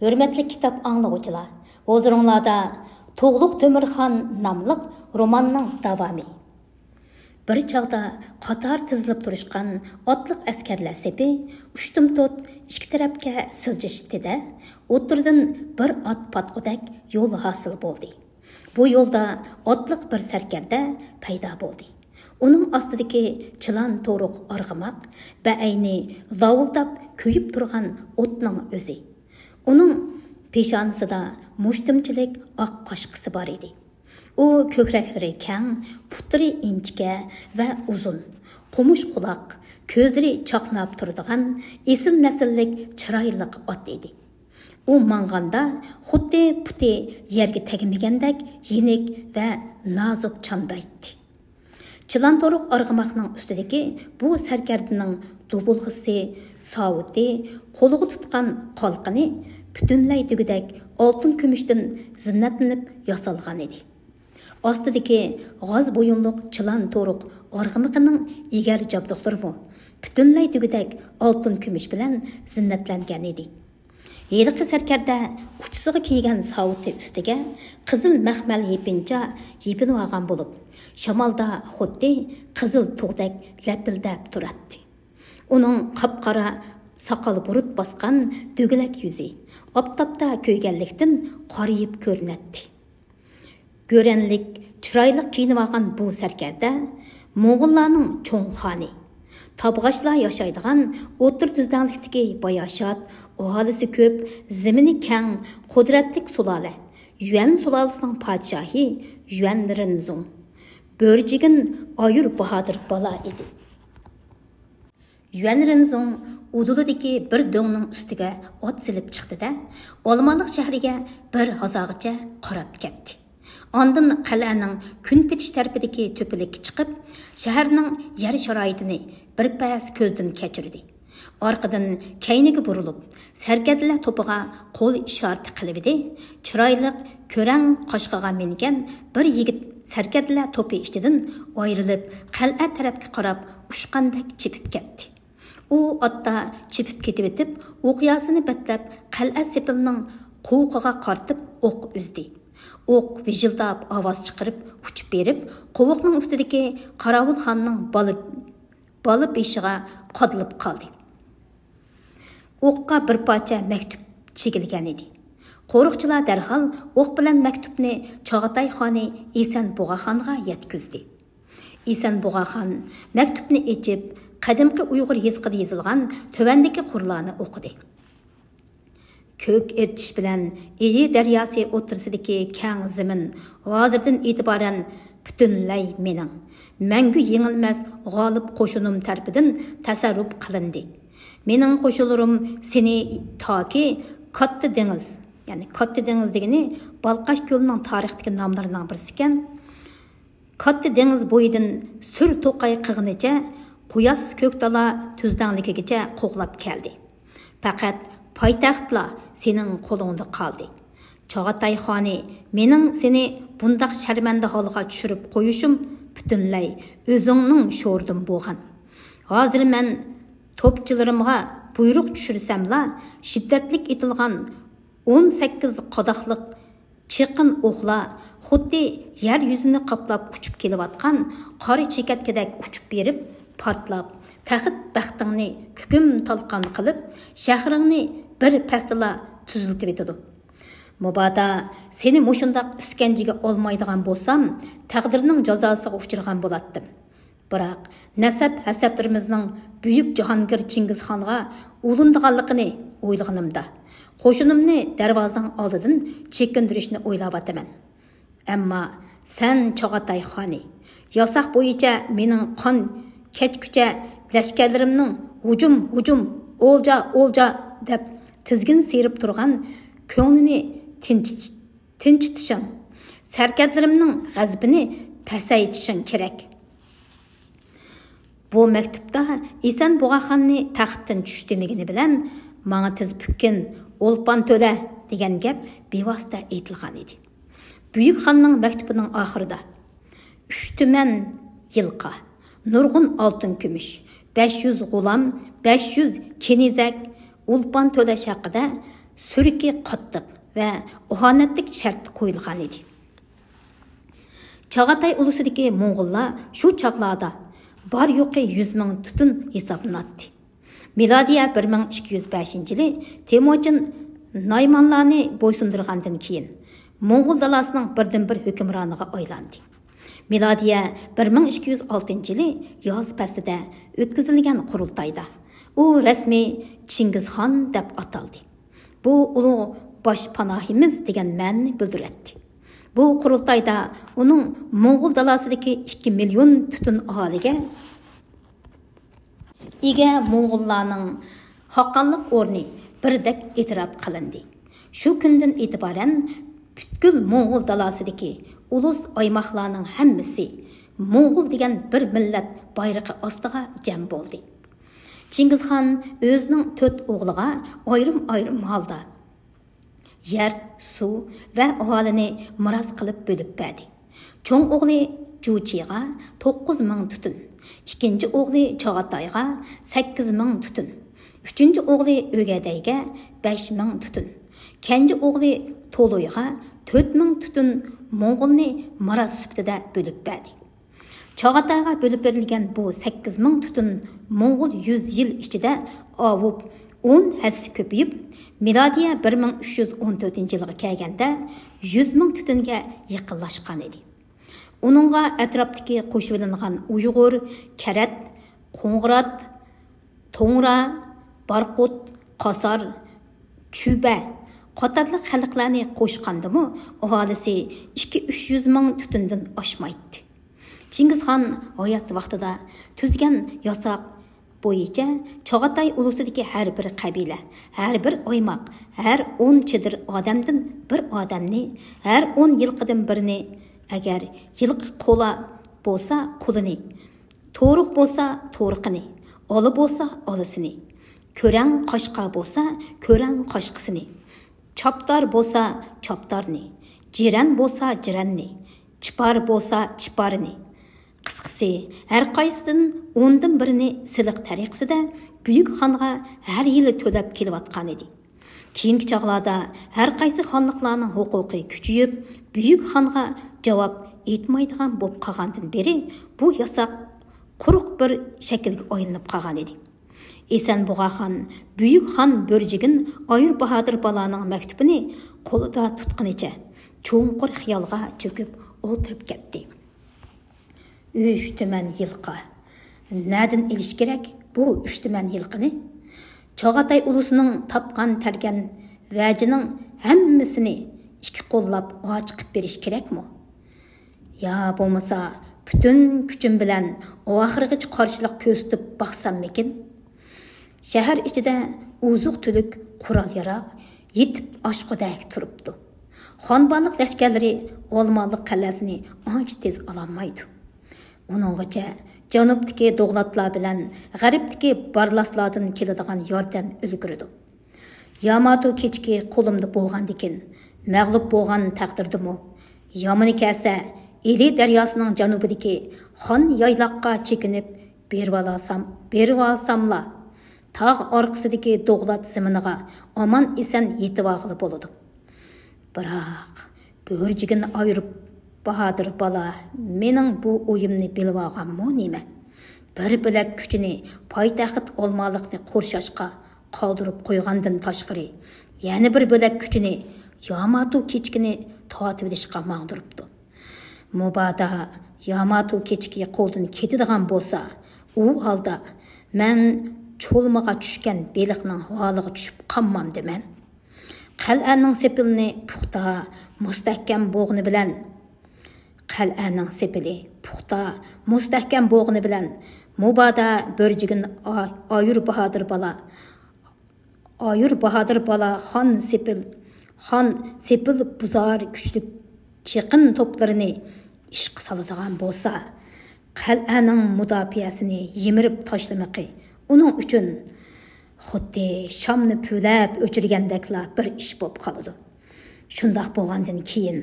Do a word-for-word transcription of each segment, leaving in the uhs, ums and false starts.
ھۆرمەتلىك كىتاب ئاڭلىغۇچىلار، ھۇزۇرۇڭلاردا تۇغلۇق تۆمۈرخان ناملىق روماننىڭ داۋامى. بىر چاغدا قاتار تىزىلىپ تۇرۇشقان ئاتلىق ئەسكەرلەر سېپى ئۇشتۇمتۇت ئىككى تەرەپكە سىلجىشتى-دە، ئوتتۇرىدىن بىر ئات پاتقۇدەك يول ھاسىل بولدى. بۇ يولدا ئاتلىق بىر سەركەردە پەيدا بولدى. ئۇنىڭ ئاستىدىكى چىلان تورۇق ئارغىماق، بەئەينى لاۋۇلداپ كۆيۈپ تۇرغان ئوتنىڭ ئۆزى. ئۇنىڭ پېشانىسىدا مۇشتۇمچىلىك ئاق قاشقىسى بار ئىدى. ئۇ كۆكرەكلىرى كەڭ، پۇتلىرى ئىنچىكە ۋە ئۇزۇن، قومۇش قۇلاق، كۆزلىرى چاقناپ تۇرىدىغان ئېسىل نەسىللىك چىرايلىق ئات ئىدى. ئۇ ماڭغاندا خۇددى پۇتى يەرگە تەگمىگەندەك يېنىك ۋە نازۇك چامدايتتى. چىلانتورۇق ئارغىماقنىڭ ئۈستىدىكى بۇ سەركەردىنىڭ دۇبۇلغىسى، ساۋۇتى، قولىغا تۇتقان قالقىنى پۈتۈنلەي دېگۈدەك ئالتۇن كۈمۈشتىن زىننەتلىنىپ ياسالغان ئىدى. ئاستىدىكى غاز بۇيۇملۇق چىلانتورۇق ئارغىمىقىنىڭ ئېگەر جابدۇقلىرىمۇ پۈتۈنلەي دېگۈدەك ئالتۇن كۈمۈش بىلەن زىننەتلەنگەن ئىدى. ھېلىقى سەركەردە ئۇچىسىغا كىيگەن ساۋۇتى ئۈستىگە قىزىل مەخمەل يېپىنچا يېپىنىۋالغان بولۇپ، شامالدا خۇددى قىزىل تۇغدەك لەپىلدەپ تۇراتتى. ئۇنىڭ قاپقارا ساقال بۇرۇت باسقان دۆگىلەك يۈزى ئاپتاپتا كۆيگەنلىكتىن قارىيىپ كۆرۈنەتتى. گۆرەنلىك، چىرايلىق كىيىنىۋالغان بۇ سەركەردە موڭغۇللارنىڭ چوڭ خانى، تابغاچلار ياشايدىغان ئوتتۇرا تۈزلەڭلىكتىكى باياشات، ئاھالىسى كۆپ، زېمىنى كەڭ، قۇدرەتلىك سۇلالە، يۈەن سۇلالىسىنىڭ پادىشاھى يۈەن رېنزۇڭ، بۆرىجىگىن ئايۇر باھادىر بالا ئىدى. يۈەن رېنزۇڭ ئۇدۇلىدىكى بىر دۆڭنىڭ ئۈستىگە ئات سېلىپ چىقتى-دە، ئالمالىق شەھىرىگە بىر ھازاغىچە قاراپ كەتتى. ئاندىن قەلئەنىڭ كۈنپېتىش تەرىپىدىكى تۆپىلىككە چىقىپ، شەھەرنىڭ يەر شارائىتىنى بىر پەس كۆزدىن كەچۈردى. ئارقىدىن كەينىگە بۇرۇلۇپ، سەركەردىلەر توپىغا قول ئىشارىتى قىلىۋىدى. چىرايلىق، كۆرەڭ قاشقىغا مىنگەن بىر يىگىت سەركەردىلەر توپى ئىچىدىن ئايرىلىپ، قەلئە تەرەپكە قاراپ ئۇچقاندەك چېپىپ كەتتى. ئۇ ئاتتا چېپىپ كېتىۋېتىپ، ئوقياسىنى بەتلەپ، قەلئە سېپىلىنىڭ قوۋۇقىغا قارىتىپ ئوق ئۈزدى. ئوق ۋىژىلداپ ئاۋاز چىقىرىپ ئۇچۇپ بېرىپ، قوۋۇقنىڭ ئۈستىدىكى قاراۋۇلخاننىڭ بالا، بالا بېشىغا قادىلىپ قالدى. ئوققا بىر پارچە مەكتۇپ چىگىلگەن ئىدى. قورۇقچىلار دەرھال ئوق بىلەن مەكتۇپنى چاغاتاي خانى ئېسەن بۇغاخانغا يەتكۈزدى. ئېسەن بۇغاخان مەكتۇپنى ئېچىپ، قەدىمكى ئۇيغۇر يېزىقىدا يېزىلغان تۆۋەندىكى قۇرلارنى ئوقۇدى. كۆك ئېرتىش بىلەن ئىلى دەرياسى ئوتتۇرىسىدىكى كەڭ زېمىن ھازىردىن ئېتىبارەن پۈتۈنلەي مېنىڭ. مەڭگۈ يېڭىلمەس غالىب قوشۇنۇم تەرىپىدىن تەسەررۇپ قىلىندى. مېنىڭ قوشۇنلىرىم سېنى تاكى كاتتا دېڭىز، يەنى كاتتا دېڭىز دېگىنى بالقاش كۆلىنىڭ تارىختىكى ناملىرىنىڭ بىرسى ئىكەن. كاتتا دېڭىز بويىدىن سۈر توقاي قىغىنىچە، قۇياس كۆك دالا تۈزلەڭلىكىگىچە قوغلاپ كەلدى. پەقەت پايتەختلا سېنىڭ قولۇڭدا قالدى. چاغاتاي خانى، مېنىڭ سېنى بۇنداق شەرمەندە ھالغا چۈشۈرۈپ قويۇشۇم پۈتۈنلەي ئۆزۈڭنىڭ شورىدىن بولغان. ھازىر مەن توپچىلىرىمغا بۇيرۇق چۈشۈرسەملا، شىددەتلىك ئېتىلغان ئون سەككىز قاداقلىق چېقىن ئوقلار خۇددى يەر يۈزىنى قاپلاپ ئۇچۇپ كېلىۋاتقان قارا چېكەتكىدەك ئۇچۇپ بېرىپ پارتلاپ، تەخت بەختىڭنى كۈكۈم تالقان قىلىپ، شەھىرىڭنى بىر پەستىلا تۈزۈلتۈۋېتىدۇ. مۇبادا سېنى مۇشۇنداق ئىسكەنجىگە ئالمايدىغان بولسام، تەقدىرنىڭ جازاسىغا ئۇچرىغان بولاتتىم. بىراق، نەسەب-ھەسەبلىرىمىزنىڭ بۈيۈك جاھانگىر چىڭگىزخانغا ئۇلىنىدىغانلىقىنى ئويلىغىنىمدا، قوشۇنۇمنى دەرۋازاڭ ئالدىدىن چېكىندۈرۈشنى ئويلاۋاتىمەن. ئەمما سەن، چاغاتاي خانى، ياساق بويىچە مېنىڭ قان كەچكۈچە لەشكەرلىرىمنىڭ «ھۇجۇم، ھۇجۇم! ئولجا، ئولجا!» دەپ تىزگىن سىيرىپ تۇرغان كۆڭلىنى تىنچىت-، تىنچىتىشىڭ، سەركەردىلىرىمنىڭ غەزىپىنى پەسەيتىشىڭ كېرەك. بۇ مەكتۇپتا ئېسەن بۇغاخاننى تەختتىن چۈش دېمىگىنى بىلەن، «ماڭا تىز پۈككىن، ئولپان تۆلە» دېگەن گەپ بىۋاسىتە ئېيتىلغان ئىدى. بۈيۈك خاننىڭ مەكتۇپىنىڭ ئاخىرىدا، «ئۈچ تۈمەن يىلقا، نۇرغۇن ئالتۇن كۈمۈش، بەش يۈز غۇلام، بەش يۈز كېنىزەك، ئولپان تۆلەش ھەققىدە سۈرىكى قاتتىق ۋە ئاھانەتلىك شەرت قويۇلغانىدى. چاغاتاي ئۇلۇسىدىكى موڭغۇللار شۇ چاغلاردا بار يوقى يۈز مىڭ تۈتۈن ھېسابلىناتتى. مىلادىيە بىر مىڭ ئىككى يۈز بەشىنچى يىلى تېمۇچىن نايمانلارنى بويسۇندۇرغاندىن كېيىن، موڭغۇل دالاسىنىڭ بىردىنبىر ھۆكۈمرانىغا ئايلاندى. مىلادىيە بىر مىڭ ئىككى يۈز ئالتىنچى يىلى ياز پەسلىدە ئۆتكۈزۈلگەن قۇرۇلتايدا ئۇ رەسمىي چىڭگىزخان دەپ ئاتالدى. بۇ ئۇلۇغ باش پاناھىمىز دېگەن مەنىنى بىلدۈرەتتى. بۇ قۇرۇلتايدا ئۇنىڭ موڭغۇل دالاسىدىكى ئىككى مىليون تۈتۈن ئاھالىگە ئىگە موڭغۇللارنىڭ ھاققانلىق ئورنى بىردەك ئېتىراپ قىلىندى. شۇ كۈندىن ئېتىبارەن پۈتكۈل موڭغۇل دالاسىدىكى ئۇلۇس ئايماقلارنىڭ ھەممىسى موڭغۇل دېگەن بىر مىللەت بايرىقى ئاستىغا جەم بولدى. چىڭگىزخان ئۆزىنىڭ تۆت ئوغلىغا ئايرىم-ئايرىم ھالدا يەر، سۇ ۋە ئاھالىنى مىراس قىلىپ بۆلۈپ بەردى. چوڭ ئوغلى جۇچىغا توققۇز مىڭ تۈتۈن، ئىككىنچى ئوغلى چاغاتايغا سەككىز مىڭ تۈتۈن، ئۈچىنچى ئوغلى ئۆگەدەيگە بەش مىڭ تۈتۈن، كەنجى ئوغلى تولۇيغا تۆت مىڭ تۈتۈن موڭغۇلنى مىراس سۈپىتىدە بۆلۈپ بەردى. چاغاتايغا بۆلۈپ بېرىلگەن بۇ سەككىز مىڭ تۈتۈن موڭغۇل يۈز يىل ئىچىدە ئاۋۇپ، ئون ھەسسە كۆپىيىپ، مىلادىيە بىر مىڭ ئۈچ يۈز ئون تۆتىنچى يىلغا كەلگەندە يۈز مىڭ تۈتۈنگە يېقىنلاشقان ئىدى. ئۇنىڭغا ئەتراپتىكى قوشۇۋېلىنغان ئۇيغۇر، كەرەت، قوڭغۇرات، توڭرا، بارقۇت، قاسار، چۈبە قاتارلىق خەلقلەرنى قوشقاندىمۇ ئاھالىسى ئىككى ئۈچ يۈز مىڭ تۈتۈندىن ئاشمايتتى. چىڭگىزخان ھايات ۋاقتىدا تۈزگەن ياساق بويىچە چاغاتاي ئۇلۇسىدىكى ھەر بىر قەبىلە، ھەر بىر ئايماق، ھەر ئون چېدىر ئادەمدىن بىر ئادەمنى، ھەر ئون يىلقىدىن بىرنى، ئەگەر يىلقى قۇلا بولسا قۇلىنى، تورۇق بولسا تورۇقىنى، ئالا بولسا ئالىسىنى، كۆرەڭ قاشقا بولسا كۆرەڭ قاشقىسىنى، چاپتار بولسا چاپتارنى، جىرەن بولسا جىرەننى، چىپار بولسا چىپارنى. قىسقىسى، ھەر قايسىدىن ئوندىن بىرىنى سېلىق تەرىقىسىدە بۈيۈك خانغا ھەر يىلى تۆلەپ كېلىۋاتقانىدى. كېيىنكى چاغلاردا ھەر قايسى خانلىقلارنىڭ ھوقۇقى كۈچىيىپ، بۈيۈك خانغا جاۋاب ئېيتمايدىغان بولۇپ قالغاندىن بېرى، بۇ ياساق قۇرۇق بىر شەكىلگە ئايلىنىپ قالغانىدى. ئېسەن بۇغاخان بۈيۈك خان بۆرجىگىن ئايۇر باھادىر بالانىڭ مەكتۇبىنى قولىدا تۇتقىنىچە چوڭقۇر خىيالغا چۆكۈپ ئولتۇرۇپ كەتتى. ئۈچ تۈمەن يىلقا. نەدىن ئېلىش كېرەك بۇ ئۈچ تۈمەن يىلقىنى؟ چاغاتاي ئۇلۇسىنىڭ تاپقان تەرگەن ۋەجىنىڭ ھەممىسىنى ئىككى قوللاپ ئاچىقىپ بېرىش كېرەكمۇ؟ يا بولمىسا پۈتۈن كۈچۈم بىلەن ئاخىرغىچە قارشىلىق كۆرسىتىپ باقساممىكىن؟ شەھەر ئىچىدە ئوزۇق-تۈلۈك، قورال-ياراغ يېتىپ ئاشقۇدەك تۇرۇپتۇ. خانبانلىق لەشكەرلىرى ئالمالىق قەلئەسىنى ئانچە تېز ئالالمايدۇ. ئۇنىڭغىچە جەنۇبتىكى دوغلاتلار بىلەن غەربتىكى بارلاسلاردىن كېلىدىغان ياردەم ئۈلگۈرىدۇ. ياماتو كېچىكى قولۇمدا بولغاندىكىن، مەغلۇپ بولغان تەقدىردىمۇ، يامىنى كەلسە، ئىلى دەرياسىنىڭ جەنۇبىدىكى خان يايلاققا چېكىنىپ بېرىۋالسام، بېرىۋالساملا، تاغ ئارقىسىدىكى دوغلات زېمىنىغا ئامان-ئېسەن يېتىۋالغىلى بولىدۇ. بىراق، بۆرجىگىن ئايرۇپ باھادىر بالا مېنىڭ بۇ ئويۇمنى بىلىۋالغانمۇ نېمە؟ بىر بۆلەك كۈچىنى پايتەخت ئالمالىقنى قورشاشقا قالدۇرۇپ قويغاندىن تاشقىرى، يەنە بىر بۆلەك كۈچىنى ياماتو كېچىكىنى تارتىۋېلىشقا ماڭدۇرۇپتۇ. مۇبادا ياماتو كېچىكى قولدىن كېتىدىغان بولسا، ئۇ ھالدا مەن چولمىغا چۈشكەن بېلىقنىڭ ھالىغا چۈشۈپ قالمامدىمەن؟ قەلئەنىڭ سېپىلىنى پۇختا، مۇستەھكەم بوغۇنى بىلەن، قەلئەنىڭ سېپىلى پۇختا، مۇستەھكەم بوغۇنى بىلەن، مۇبادا بۆرجىگىن ئا-، ئايۇر باھادىر بالا، ئايۇر باھادىر بالا خان سېپىل، خان سېپىل بۇزار كۈچلۈك چېقىن توپلىرىنى ئىشقا سالىدىغان بولسا، قەلئەنىڭ مۇداپىئەسىنى يىمىرىپ تاشلىمىقى ئۇنىڭ ئۈچۈن خۇددى شامنى پۈۋلەپ ئۆچۈرگەندەكلا بىر ئىش بولۇپ قالىدۇ. شۇنداق بولغاندىن كېيىن،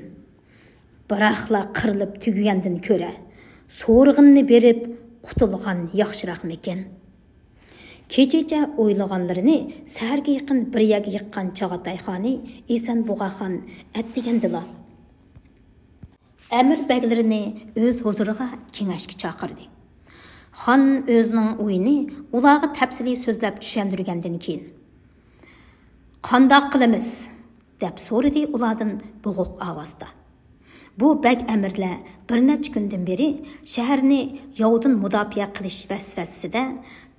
بىراقلا قىرىلىپ تۈگىگەندىن كۆرە، سورىغىنىنى بېرىپ قۇتۇلغان ياخشىراقمىكىن؟ كېچىچە ئويلىغانلىرىنى سەھەرگە يېقىن بىر يەرگە يىغقان چاغاتاي خانى ئېسەن بۇغاخان ئەتىگەندىلا ئەمىر بەگلىرىنى ئۆز ھۇزۇرىغا كېڭەشكە چاقىردى. خان ئۆزىنىڭ ئويىنى ئۇلارغا تەپسىلىي سۆزلەپ چۈشەندۈرگەندىن كېيىن، «قانداق قىلىمىز؟» دەپ سورىدى ئۇلاردىن بوغۇق ئاۋازدا. بۇ بەگ ئەمىرلەر بىر نەچچە كۈندىن بېرى شەھەرنى ياۋدىن مۇداپىئە قىلىش ۋەسۋەسىسىدە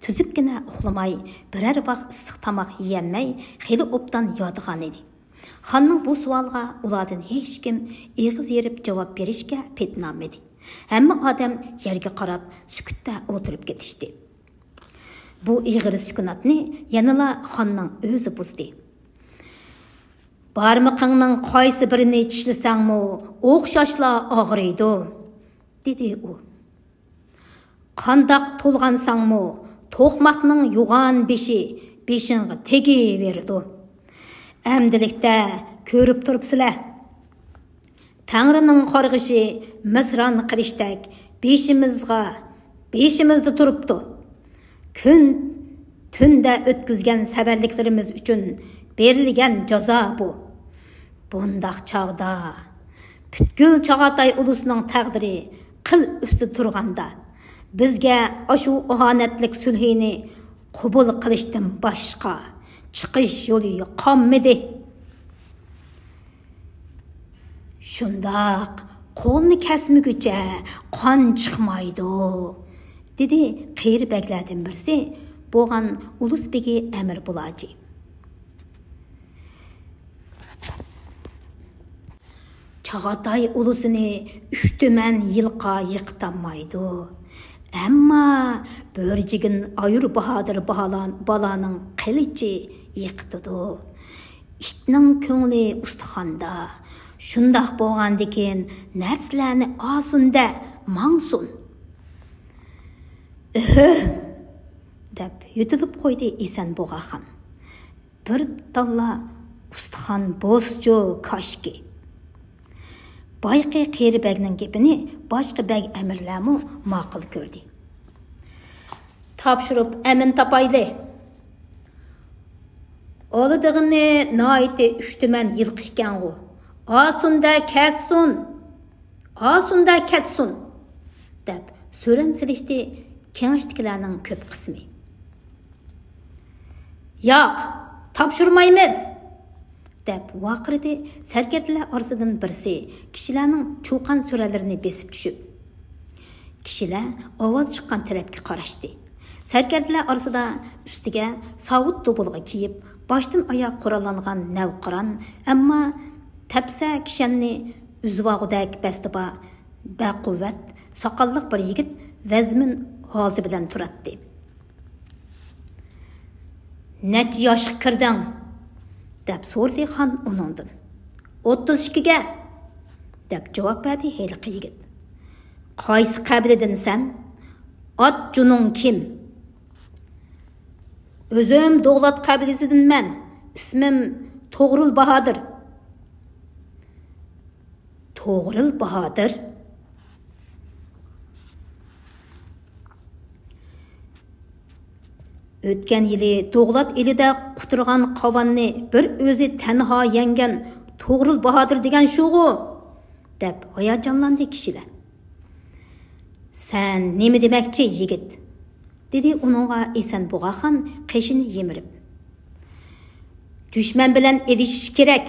تۈزۈككىنە ئۇخلىماي، بىرەر ۋاق ئىسسىق تاماق يېيەلمەي، خېلى ئوبدان يادىغان ئىدى. خاننىڭ بۇ سوئالىغا ئۇلاردىن ھېچكىم ئېغىز يېرىپ جاۋاب بېرىشكە پېتىنالمىدى. ھەممە ئادەم يەرگە قاراپ سۈكۈتتە ئولتۇرۇپ كېتىشتى. بۇ ئېغىر سۈكۈناتنى يەنىلا خاننىڭ ئۆزى بۇزدى. «بارمىقىڭنىڭ قايسى بىرىنى چىشلىسەڭمۇ ئوخشاشلا ئاغرىيدۇ»، دېدى ئۇ. «قانداق تولغانساڭمۇ، توقماقنىڭ يوغان بېشى بېشىڭغا تېگىۋېرىدۇ. ئەمدىلىكتە كۆرۈپ تۇرۇپسىلە، تەڭرىنىڭ قارغىشى مىسران قىلىشتەك بېشىمىزغا، بېشىمىزدا تۇرۇپتۇ. كۈن تۈندە ئۆتكۈزگەن سەۋەنلىكلىرىمىز ئۈچۈن بېرىلگەن جازا بۇ. بۇنداق چاغدا پۈتكۈل چاغاتاي ئۇلۇسىنىڭ تەقدىرى قىل ئۈستىدە تۇرغاندا، بىزگە ئاشۇ ئاھانەتلىك سۈلھىنى قوبۇل قىلىشتىن باشقا چىقىش يولى قالمىدى.» «شۇنداق، قولنى كەسمىگۈچە قان چىقمايدۇ»، دېدى قېرى بەگلەردىن بىرسى بولغان ئۇلۇس بېگى ئەمىر بۇلاجى. «چاغاتاي ئۇلۇسىنى ئۈچ تۈمەن يىلقا يىقىتالمايدۇ. ئەمما بۆرجىگىن ئايۇر باھادىر بالا-، بالانىڭ قىلىچى يىقىتىدۇ. ئىتنىڭ كۆڭلى ئۇستىخاندا. شۇنداق بولغاندىكىن نەرسىلەرنى ئاسۇندە ماڭسۇن.» «ئۆھۆ!» دەپ يۆتىلىپ قويدى ئېسەن بۇغاخان. «بىر تاللا ئۇستىخان بوسچۇ كاشكى.» بايىقى قېرى بەگنىڭ گېپىنى باشقا بەگ ئەمىرلەرمۇ ماقۇل كۆردى. «تاپشۇرۇپ ئەمىن تاپايلى. ئالىدىغىنى ناھايىتى ئۈچ تۈمەن يىلقى ئىكەنغۇ. ئاسۇندە كەتسۇن! ئاسۇندە كەتسۇن!» دەپ سۆرەن سېلىشتى كېڭەشتىكىلەرنىڭ كۆپ قىسمى. «ياق، تاپشۇرمايمىز!» دەپ ۋارقىرىدى سەركەردىلەر ئارىسىدىن بىرسى كىشىلەرنىڭ چۇقان سۆرەنلىرىنى بېسىپ چۈشۈپ. كىشىلەر ئاۋاز چىققان تەرەپكە قاراشتى. سەركەردىلەر ئارىسىدا ئۈستىگە ساۋۇت دۇبۇلغا كىيىپ، باشتىن ئاياغ قوراللانغان نەۋقىران، ئەمما تەپسە كىشەننى ئۈزۈۋالغۇدەك بەستى بار بەقۇۋۋەت ساقاللىق بىر يىگىت ۋەزمىن ھالىتى بىلەن تۇراتتى. «نەچچە ياشقا كىردىڭ؟» دەپ سورىدى خان ئۇنىڭدىن. «ئوتتۇز ئىككىگە!» دەپ جاۋاب بەردى ھېلىقى يىگىت. «قايسى قەبىلىدىن سەن؟ ئات جۇنۇڭ كىم؟» «ئۆزۈم دوغلات قەبىلىسىدىنمەن. ئىسمىم توغرۇل باھادىر.» توغرىل باھادىر. ئۆتكەن يىلى دوغلات ئېلىدە قۇتۇرغان قاۋاننى بىر ئۆزى تەنھا يەڭگەن توغرىل باھادىر دېگەن شۇغۇ؟ دەپ ھاياجانلاندى كىشىلەر. سەن نېمە دېمەكچى، يىگىت؟ دېدى ئۇنىڭغا ئېسەن بۇغاخان قېشىنى يىمىرىپ. دۈشمەن بىلەن ئېلىشىش كېرەك،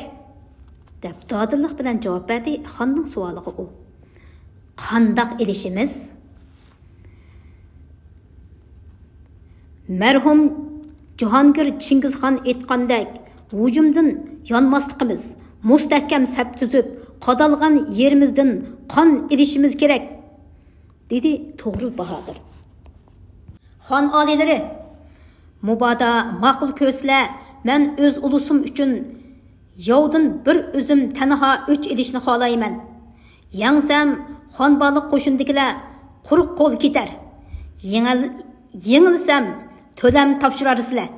دەپ دادىللىق بىلەن جاۋاب بەردى خاننىڭ سوئالىغا ئۇ. قانداق ئېلىشىمىز؟ مەرھۇم جاھانگىر چىڭگىزخان ئېيتقاندەك، ھۇجۇمدىن يانماسلىقىمىز، مۇستەھكەم سەپ تۈزۈپ، قادالغان يېرىمىزدىن قان ئېلىشىمىز كېرەك. دېدى توغرۇل باھادىر. خان ئالىيلىرى، مۇبادا ماقۇل كۆرسىلە، مەن ئۆز ئۇلۇسۇم ئۈچۈن ياۋدىن بىر ئۆزۈم تەنھا ئۆچ ئېلىشنى خالايمەن. يەڭسەم، خانبالىق قوشۇنىدىكىلەر قۇرۇق قول كېتەر. يېڭىل-، يېڭىلسەم، تۆلەم تاپشۇرارسىلەر.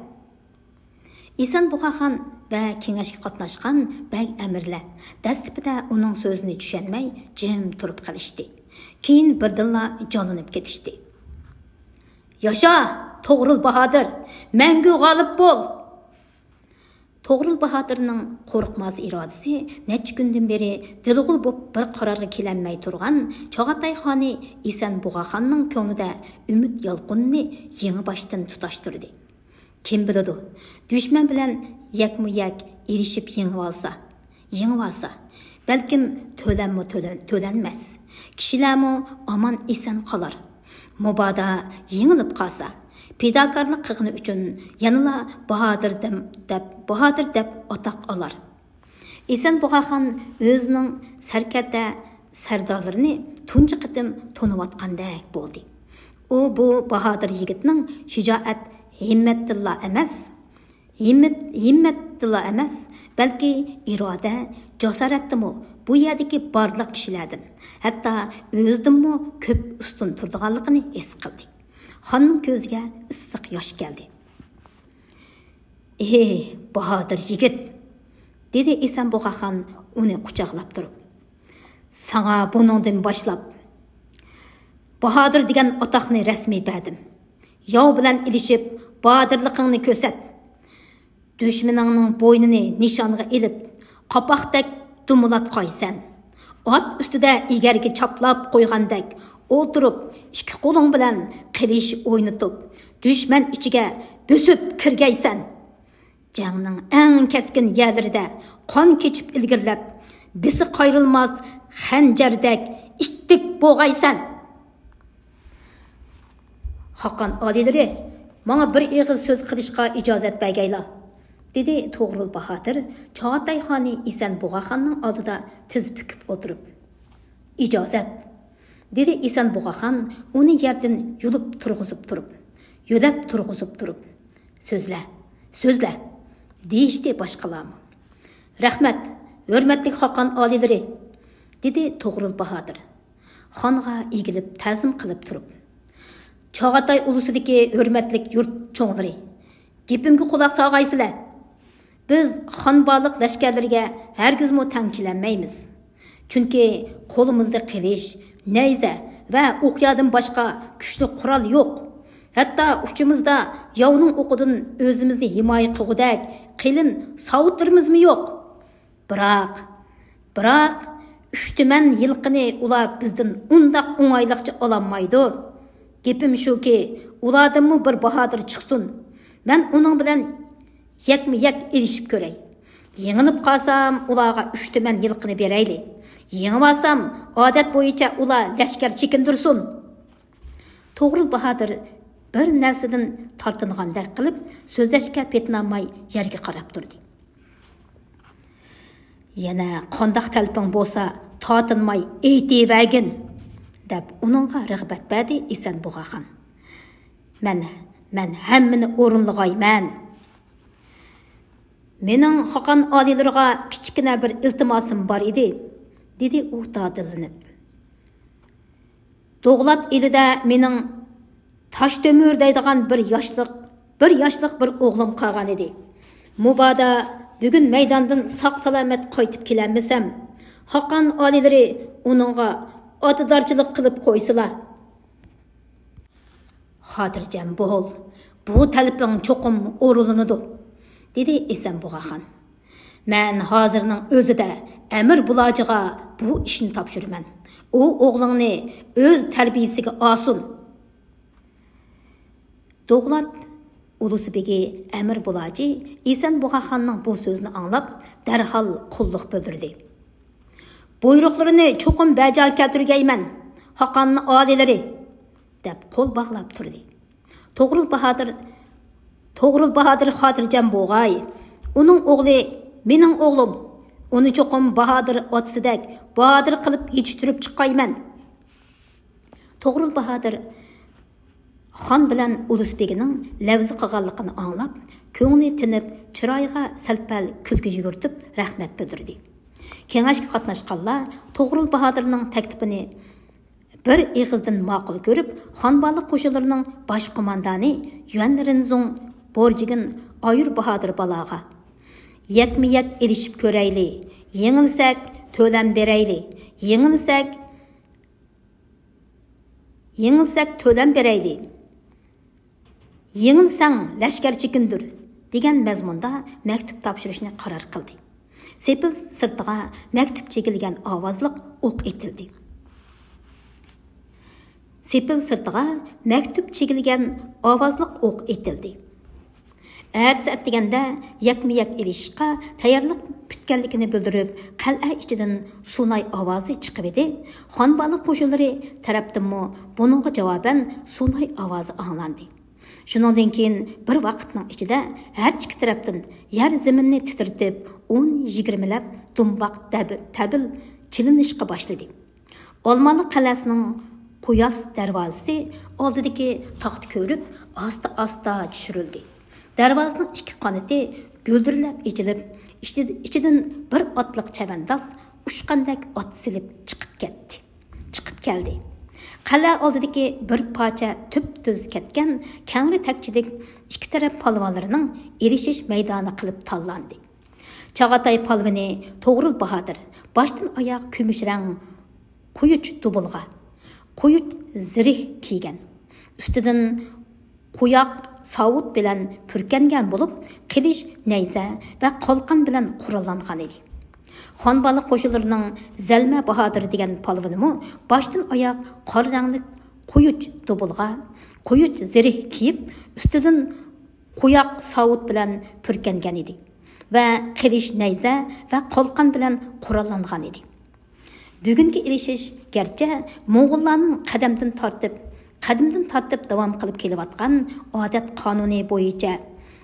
ئېسەن بۇغاخان ۋە كېڭەشكە قاتناشقان بەگ ئەمىرلەر دەسلىپىدە ئۇنىڭ سۆزىنى چۈشەنمەي جىم تۇرۇپ قېلىشتى. كېيىن بىردىنلا جانلىنىپ كېتىشتى. ياشا! توغرۇل باھادىر، مەڭگۈ غالىب بول! توغرۇل باھادىرنىڭ قورقماس ئىرادىسى نەچچە كۈندىن بېرى دىلغۇل بولۇپ بىر قارارغا كېلەلمەي تۇرغان چاغاتاي خانى ئېسەن بۇغاخاننىڭ كۆڭلىدە ئۈمىد يالقۇنىنى يېڭىباشتىن تۇتاشتۇردى. كىم بىلىدۇ، دۈشمەن بىلەن يەكمۇ يەك ئېلىشىپ يېڭىۋالسا، يېڭىۋالسا، بەلكىم تۆلەممۇ تۆلەن-، تۆلەنمەس، كىشىلەرمۇ ئامان ئېسەن قالار. مۇبادا يېڭىلىپ قالسا، پىداكارلىق قىلغىنى ئۈچۈن يەنىلا باھادىر دەم-، دەپ، باھادىر دەپ ئاتاق ئالار. ئېسەن بۇغاخان ئۆزىنىڭ سەركەردە سەردارلىرىنى تۇنجى قېتىم تونۇۋاتقاندەك بولدى. ئۇ بۇ باھادىر يىگىتنىڭ شىجائەت ھىممەتتىنلا ئەمەس، ھىممەت، ھىممەتتىنلا ئەمەس، بەلكى ئىرادە، جاسارەتتىمۇ بۇ يەردىكى بارلىق كىشىلەردىن، ھەتتا ئۆزىدىنمۇ كۆپ ئۈستۈن تۇرىدىغانلىقىنى ھېس قىلدى. خاننىڭ كۆزىگە ئىسسىق ياش كەلدى. ئېھ، باھادىر يىگىت! دېدى ئېسەن بۇغاخان ئۇنى قۇچاقلاپ تۇرۇپ. ساڭا بۇنىڭدىن باشلاپ باھادىر دېگەن ئاتاقنى رەسمىي بەردىم. ياۋ بىلەن ئېلىشىپ، باھادىرلىقىڭنى كۆرسەت. دۈشمىنىڭنىڭ بوينىنى نىشانغا ئېلىپ، قاپاقتەك دومىلاتقايسەن. ئات ئۈستىدە ئېگەرگە چاپلاپ قويغاندەك ئولتۇرۇپ، ئىككى قولۇڭ بىلەن قىلىچ ئوينىتىپ، دۈشمەن ئىچىگە بۆسۈپ كىرگەيسەن. جەڭنىڭ ئەڭ كەسكىن يەرلىرىدە قان كېچىپ ئىلگىرىلەپ، بېسى قايرىلماس خەنجەردەك ئىتتىك بوغايسەن. خاقان ئالىيلىرى، ماڭا بىر ئېغىز سۆز قىلىشقا ئىجازەت بەرگەيلا، دېدى توغرۇل باھادىر چاغاتاي خانى ئېسەن بۇغاخاننىڭ ئالدىدا تىز پۈكۈپ ئولتۇرۇپ. ئىجازەت، دېدى ئېسەن بۇغاخان ئۇنى يەردىن يۇلۇپ تۇرغۇزۇپ تۇرۇپ. يۆلەپ تۇرغۇزۇپ تۇرۇپ. سۆزلە، سۆزلە، دېيىشتى باشقىلارمۇ. رەھمەت، ھۆرمەتلىك خاقان ئالىيلىرى، دېدى توغرۇل باھادىر خانغا ئېگىلىپ تەزىم قىلىپ تۇرۇپ. چاغاتاي ئۇلۇسىدىكى ھۆرمەتلىك يۇرت چوڭلىرى، گېپىمگە قۇلاق سالغايسىلەر. بىز خان بارلىق لەشكەرلىرىگە ھەرگىزمۇ تەڭ كېلەلمەيمىز. چۈنكى قولىمىزدا قىلىچ، نەيزە ۋە ئوقيادىن باشقا كۈچلۈك قورال يوق. ھەتتا ئۇچىمىزدا ياۋنىڭ ئوقىدىن ئۆزىمىزنى ھىمايە قىلغۇدەك قېلىن ساۋۇتلىرىمىزمۇ يوق. بىراق، بىراق، ئۈچ تۈمەن يىلقىنى ئۇلار بىزدىن ئۇنداق ئوڭايلىقچە ئالالمايدۇ. گېپىم شۇكى، ئۇلاردىنمۇ بىر باھادىر چىقسۇن. مەن ئۇنىڭ بىلەن يەكمۇ يەك ئېلىشىپ كۆرەي. يېڭىلىپ قالسام، ئۇلارغا ئۈچ تۈمەن يىلقىنى بېرەيلى. يېڭىۋالسام، ئادەت بويىچە ئۇلار لەشكەر چېكىندۈرسۇن. توغرۇل باھادىر بىر نەرسىدىن تارتىنغاندەك قىلىپ، سۆزلەشكە پېتىنالماي يەرگە قاراپ تۇردى. يەنە قانداق تەلىپىڭ بولسا، تارتىنماي ئېيتىۋەرگىن، دەپ ئۇنىڭغا رىغبەت بەردى ئېسەن بۇغاخان. مەن، مەن ھەممىنى ئورۇنلىغايمەن. مېنىڭ خاقان ئالىيلىرىغا كىچىككىنە بىر ئىلتىماسىم بار ئىدى، دېدى ئۇ دادىللىنىپ. دوغلات ئېلىدە مېنىڭ تاشتۆمۈر دەيدىغان بىر ياشلىق، بىر ياشلىق بىر ئوغلۇم قالغان ئىدى. مۇبادا بۈگۈن مەيداندىن ساق-سالامەت قايتىپ كېلەلمىسەم، خاقان ئالىيلىرى ئۇنىڭغا ئاتىدارچىلىق قىلىپ قويسىلا. خاتىرجەم بول، بۇ تەلىپىڭ چوقۇم ئورۇنلىنىدۇ، دېدى ئېسەن بۇغاخان. مەن ھازىرنىڭ ئۆزىدە ئەمىر بۇلاجىغا بۇ ئىشنى تاپشۇرىمەن. ئۇ ئوغلۇڭنى ئۆز تەربىيىسىگە ئالسۇن. دوغلات ئۇلۇس بېگى ئەمىر بۇلاجى ئېسەن بۇغاخاننىڭ بۇ سۆزىنى ئاڭلاپ، دەرھال قۇللۇق بىلدۈردى. بۇيرۇقلىرىنى چوقۇم بەجا كەلتۈرگەيمەن، خاقان ئالىيلىرى، دەپ قول باغلاپ تۇردى. توغرۇل باھادىر، توغرۇل باھادىر خاتىرجەم بولغاي. ئۇنىڭ ئوغلى مېنىڭ ئوغلۇم. ئۇنى چوقۇم باھادىر ئاتىسىدەك باھادىر قىلىپ يېتىشتۈرۈپ چىقايمەن. توغرۇل باھادىر خان بىلەن ئۇلۇس بېگىنىڭ لەۋزى قىلغانلىقىنى ئاڭلاپ، كۆڭلى تىنىپ، چىرايىغا سەل-پەل كۈلكە يۈگۈرتۈپ رەھمەت بىلدۈردى. كېڭەشكە قاتناشقانلار توغرۇل باھادىرنىڭ تەكلىپىنى بىر ئېغىزدىن ماقۇل كۆرۈپ، خانبالىق قوشۇنلىرىنىڭ باش قوماندانى يۈەن رىنزۇڭ بورجىگىن ئايۇر باھادىر بالاغا، يەكمۇ يەك ئېلىشىپ كۆرەيلى، يېڭىلسەك تۆلەم بېرەيلى، يېڭىلسەك، يېڭىلسەك تۆلەم بېرەيلى، يېڭىلسەڭ لەشكەر چېكىندۈر دېگەن مەزمۇندا مەكتۇپ تاپشۇرۇشنى قارار قىلدى. سېپىل سىرتىغا مەكتۇپ چېكىلگەن ئاۋازلىق ئوق ئېتىلدى. سېپىل سىرتىغا مەكتۇپ چېكىلگەن ئاۋازلىق ئوق ئېتىلدى. ئەتىسى ئەتىگەندە يەكمۇ يەك ئېلىشىشقا تەييارلىق پۈتكەنلىكىنى بىلدۈرۈپ، قەلئە ئىچىدىن سۇناي ئاۋازى چىقىۋىدى. خانبالىق قوشۇنلىرى تەرەپتىنمۇ بۇنىڭغا جاۋابەن سۇناي ئاۋازى ئاڭلاندى. شۇنىڭدىن كېيىن بىر ۋاقىتنىڭ ئىچىدە ھەر ئىككى تەرەپتىن يەر زېمىننى تىترىتىپ، ئون يىگىرمىلەپ دۇمباق دەبىل، تەبىل چېلىنىشقا باشلىدى. ئالمالىق قەلئەسىنىڭ قۇياس دەرۋازىسى ئالدىدىكى تاختا كۆۋرۈك ئاستا-ئاستا چۈشۈرۈلدى. دەرۋازىنىڭ ئىككى قانىتى گۈلدۈرلەپ ئېچىلىپ، ئىچىدىن بىر ئاتلىق چەۋەنداز ئۇچقاندەك ئات سېلىپ چىقىپ كەتتى. چىقىپ كەلدى. قەلئە ئالدىدىكى بىر پارچە تۈپتۈز كەتكەن كەڭرى تەكچىلىك ئىككى تەرەپ پالۋانلىرىنىڭ ئېلىشىش مەيدانى قىلىپ تاللاندى. چاغاتاي پالۋىنى توغرۇل باھادىر باشتىن ئاياغ كۈمۈش رەڭ قۇيۇچ دۇبۇلغا، قۇيۇچ زىرىھ كىيگەن. ئۈستىدىن قۇياق ساۋۇت بىلەن پۈركەنگەن بولۇپ، قىلىچ، نەيزە ۋە قالقان بىلەن قوراللانغان ئىدى. خانبالىق قوشۇنلىرىنىڭ زەلمە باھادىر دېگەن پالۋىنىمۇ باشتىن ئاياغ قارا رەڭلىك قۇيۇچ دۇبۇلغا، قۇيۇچ زىرىھ كىيىپ، ئۈستىدىن قۇياق ساۋۇت بىلەن پۈركەنگەن ئىدى ۋە قىلىچ، نەيزە ۋە قالقان بىلەن قوراللانغان ئىدى. بۈگۈنكى ئېلىشىش گەرچە موڭغۇللارنىڭ قەدەمدىن تارتىپ، قەدىمدىن تارتىپ داۋام قىلىپ كېلىۋاتقان ئادەت قانۇنى بويىچە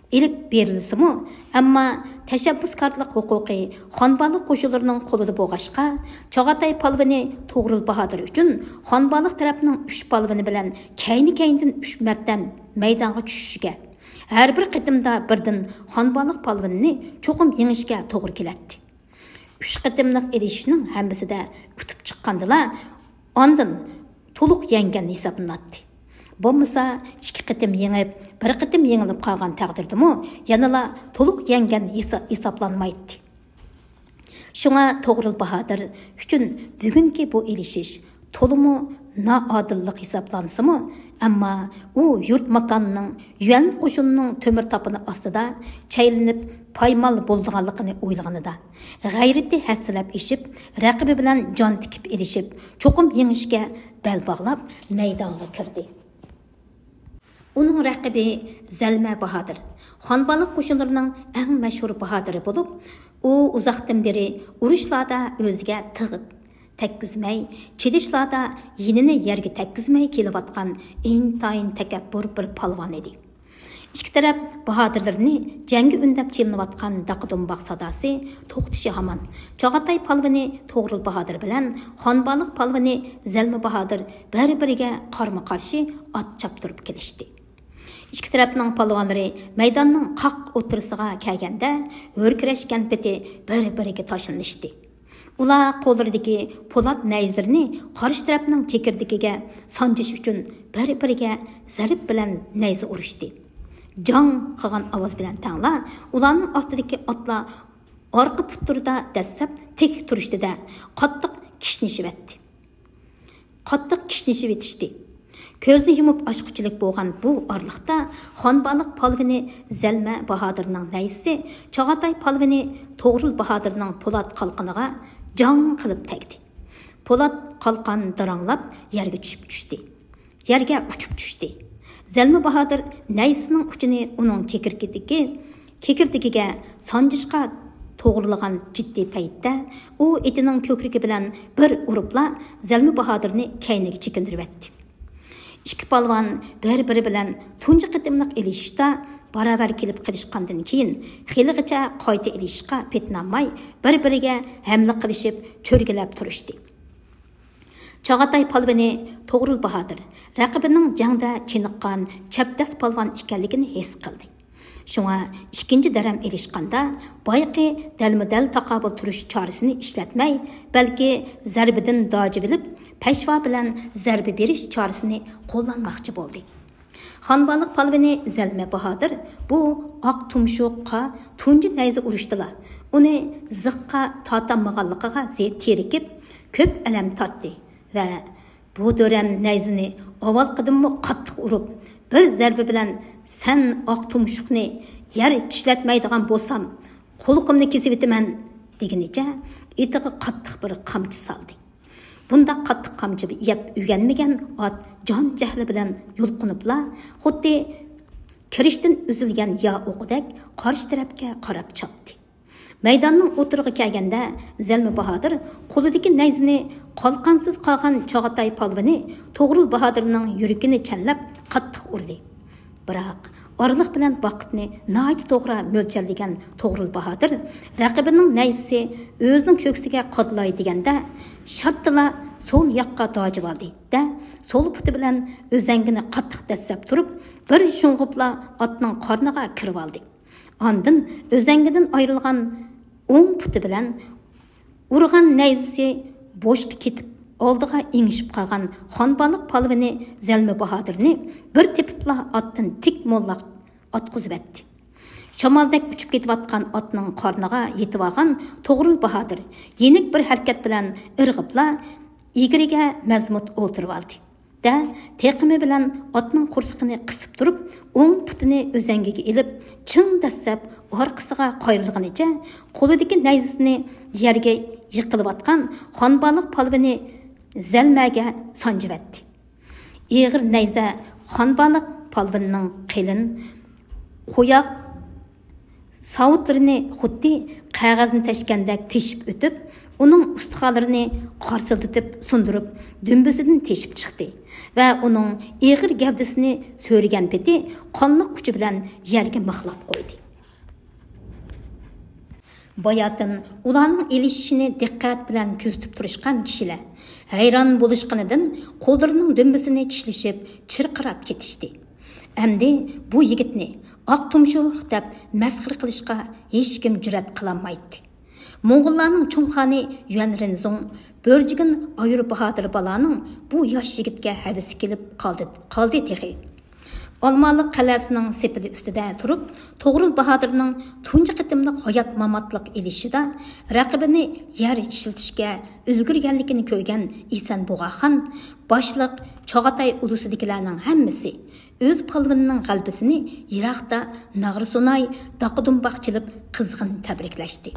ئېلىپ بېرىلسىمۇ، ئەمما تەشەببۇسكارلىق ھوقۇقى خانبالىق قوشۇنلىرىنىڭ قولىدا بولغاچقا، چاغاتاي پالۋىنى توغرۇل باھادىر ئۈچۈن خانبالىق تەرەپنىڭ ئۈچ پالۋىنى بىلەن كەينى-كەينىدىن ئۈچ مەرتەم مەيدانغا چۈشۈشىگە، ھەر بىر قېتىمدا بىردىن خانبالىق پالۋىنىنى چوقۇم يېڭىشكە توغرا كېلەتتى. ئۈچ قېتىملىق ئېلىشىشنىڭ ھەممىسىدە ئۇتۇپ چىققاندىلا، ئاندىن تولۇق يەڭگەن ھېسابلىناتتى. بولمىسا، ئىككى قېتىم يېڭىپ، بىر قېتىم يېڭىلىپ قالغان تەقدىردىمۇ يەنىلا تولۇق يەڭگەن ھېسا-، ھېسابلانمايتتى. شۇڭا توغرۇل باھادىر ئۈچۈن بۈگۈنكى بۇ ئېلىشىش تولىمۇ نائادىللىق ھېسابلانسىمۇ، ئەمما ئۇ يۇرت ماكاننىڭ، يۈەن قوشۇنىنىڭ تۆمۈر تاپىنى ئاستىدا چەيلىنىپ پايمال بولىدىغانلىقىنى ئويلىغىنىدا، غەيرىتى ھەسسىلەپ ئېشىپ، رەقىبى بىلەن جان تىكىپ ئېلىشىپ، چوقۇم يېڭىشكە بەل باغلاپ مەيدانغا كىردى. ئۇنىڭ رەقىبى زەلمە باھادىر، خانبالىق قوشۇنلىرىنىڭ ئەڭ مەشھۇر باھادىرى بولۇپ، ئۇ ئۇزاقتىن بېرى ئۇرۇشلاردا ئۆزىگە تىغ تەگكۈزمەي، چېلىشلاردا يېنىنى يەرگە تەگكۈزمەي كېلىۋاتقان ئىنتايىن تەكەببۇر بىر پالۋان ئىدى. ئىككى تەرەپ باھادىرلىرىنى جەڭگە ئۈندەپ چېلىنىۋاتقان داقا-دۇمباق ساداسى توختىشى ھامان، چاغاتاي پالۋىنى توغرۇل باھادىر بىلەن خانبالىق پالۋىنى زەلمە باھادىر بىر-بىرىگە قارمۇ-قارشى ئات چاپتۇرۇپ كېلىشتى. ئىككى تەرەپنىڭ پالۋانلىرى مەيداننىڭ قاق ئوتتۇرىسىغا كەلگەندە، ھۆركىرەشكەن پېتى بىر-بىرىگە تاشلىنىشتى. ئۇلار قوللىرىدىكى پولات نەيزىلىرىنى قارشى تەرەپنىڭ كېكىردىكىگە سانجىش ئۈچۈن بىر-بىرىگە زەرب بىلەن نەيزە ئۇرۇشتى. جاڭ قىلغان ئاۋاز بىلەن تەڭلا ئۇلارنىڭ ئاستىدىكى ئاتلار ئارقا پۇتلىرىدا دەسسەپ تىك تۇرۇشتى-دە، قاتتىق كىشنىشىۋەتتى. قاتتىق كىشنىشىۋېتىشتى. كۆزنى يۇمۇپ ئاچقۇچىلىك بولغان بۇ ئارىلىقتا خانبالىق پالۋىنى زەلمە باھادىرنىڭ نەيزىسى چاغاتاي پالۋىنى توغرۇل باھادىرنىڭ پولات قالقىنىغا جاڭ قىلىپ تەگدى. پولات قالقان داراڭلاپ يەرگە چۈشۈپ چۈشتى. يەرگە ئۇچۇپ چۈشتى. زەلمە باھادىر نەيزىسىنىڭ ئۇچىنى ئۇنىڭ كېكىركىدىكى، كېكىردىكىگە سانجىشقا توغرىلىغان جىددىي پەيتتە، ئۇ ئېتىنىڭ كۆكرىكى بىلەن بىر ئۇرۇپلا زەلمە باھادىرنى كەينىگە چېكىندۈرۈۋەتتى. ئىككى پالۋان بىر-بىرى بىلەن تۇنجى قېتىملىق ئېلىشىشتا باراۋەر كېلىپ قېلىشقاندىن كېيىن، خېلىغىچە قايتا ئېلىشىشقا پېتىنالماي، بىر-بىرىگە ھەملە قىلىشىپ، چۆرگىلەپ تۇرۇشتى. چاغاتاي پالۋىنى توغرۇل باھادىر رەقىبىنىڭ جەڭدە چېنىققان چەبدەس پالۋان ئىكەنلىكىنى ھېس قىلدى. شۇڭا ئىككىنچى دەرەم ئېلىشقاندا، بايىقى دەلمۇدەل تاقابىل تۇرۇش چارىسىنى ئىشلەتمەي، بەلكى زەربىدىن داجىۋېلىپ، پەشۋا بىلەن زەربە بېرىش چارىسىنى قوللانماقچى بولدى. خانبالىق پالۋىنى زەلمە باھادىر بۇ ئاق تۇمشۇققا تۇنجى نەيزە ئۇرۇشتىلا، ئۇنى زىققا تارتالمىغانلىقىغا زې-، تېرىكىپ، كۆپ ئەلەم تارتتى ۋە بۇ دۆرەم نەيزىنى ئاۋۋالقىدىنمۇ قاتتىق ئۇرۇپ، بىر زەربە بىلەن سەن ئاق تۇمشۇقنى يەر چىشلەتمەيدىغان بولسام، قۇلىقىمنى كېسىۋېتىمەن» دېگىنىچە ئېتىغا قاتتىق بىر قامچا سالدى. بۇنداق قاتتىق قامچا يەپ ئۆگەنمىگەن ئات جان جەھلى بىلەن يۇلقۇنۇپلا، خۇددى كىرىشتىن ئۈزۈلگەن يا ئوقىدەك قارشى تەرەپكە قاراپ چاپتى. مەيداننىڭ ئوتتۇرىغا كەلگەندە، زەلمە باھادىر قولىدىكى نەيزىنى قالقانسىز قالغان چاغاتاي پالۋىنى توغرۇل باھادىرنىڭ يۈرىكىنى چەنلەپ قاتتىق ئۇردى. بىراق، ئارىلىق بىلەن ۋاقىتنى ناھايىتى توغرا مۆلچەرلىگەن توغرۇل باھادىر رەقىبىنىڭ نەيزىسى ئۆزىنىڭ كۆكسىگە قادىلاي دېگەندە، شارتتىلا سول ياققا داجىۋالدى-دە، سول پۇتى بىلەن ئۆزەڭگىنى قاتتىق دەسسەپ تۇرۇپ، بىر شۇڭغۇپلا ئاتنىڭ قارنىغا كىرىۋالدى. ئاندىن ئۆزەڭگىدىن ئايرىلغان ئوڭ پۇتى بىلەن ئۇرغان نەيزىسى بوشقا كېتىپ، ئالدىغا ئېڭىشىپ قالغان خانبالىق پالۋىنى زەلمە باھادىرنى بىر تېپىپلا ئاتتىن تىك موللاق ئاتقۇزۇۋەتتى. شامالدەك ئۇچۇپ كېتىۋاتقان ئاتنىڭ قارنىغا يېتىۋالغان توغرۇل باھادىر يېنىك بىر ھەرىكەت بىلەن ئىرغىپلا ئېگىرىگە مەزمۇت ئولتۇرۇۋالدى. دە، تېقىمى بىلەن ئاتنىڭ قورسىقىنى قىسىپ تۇرۇپ، ئوڭ پۇتىنى ئۆزەڭگىگە ئېلىپ، چىڭ دەسسەپ ئارقىسىغا قايرىلغىنىچە، قولىدىكى نەيزىسىنى يەرگە يىقىلىۋاتقان خانبالىق پالۋىنى زەلمەگە سانجىۋەتتى. ئېغىر نەيزە خانبالىق پالۋىننىڭ قېلىن، قوياق ساۋۇتلىرىنى خۇددى قەغەزنى تەشكەندەك تېشىپ ئۆتۈپ، ئۇنىڭ ئۇستىخانلىرىنى قارسىلدىتىپ سۇندۇرۇپ، دۈمبىسىدىن تېشىپ چىقتى ۋە ئۇنىڭ ئېغىر گەۋدىسىنى سۆرىگەن پېتى قانلىق ئۇچى بىلەن يەرگە مىخلاپ قويدى. باياتىن ئۇلارنىڭ ئېلىشىشىنى دىققەت بىلەن كۆزىتىپ تۇرۇشقان كىشىلەر ھەيران بولۇشقىنىدىن قوللىرىنىڭ دۈمبىسىنى چىشلىشىپ، چىرقىراپ كېتىشتى. ئەمدى بۇ يىگىتنى ئاق تۇمشۇق دەپ مەسخىرە قىلىشقا ھېچكىم جۈرئەت قىلالمايتتى. موڭغۇللارنىڭ چوڭ خانى يۈەن رېنزۇڭ بۆرجىگىن ئايۇر باھادىر بالانىڭ بۇ ياش يىگىتكە ھەۋىسى كېلىپ قالدى، قالدى تېخى. ئالمالىق قەلئەسىنىڭ سېپىلى ئۈستىدە تۇرۇپ، توغرۇل باھادىرنىڭ تۇنجى قېتىملىق ھايات-ماماتلىق ئېلىشىشىدا رەقىبىنى يەر چىشلىتىشكە ئۈلگۈرگەنلىكىنى كۆرگەن ئىسەن بۇغاخان باشلىق چاغاتاي ئۇلۇسىدىكىلەرنىڭ ھەممىسى ئۆز پالۋىنىنىڭ غەلىبىسىنى يىراقتا ناغرا سۇناي، داقا دۇمباق چېلىپ قىزغىن تەبرىكلەشتى.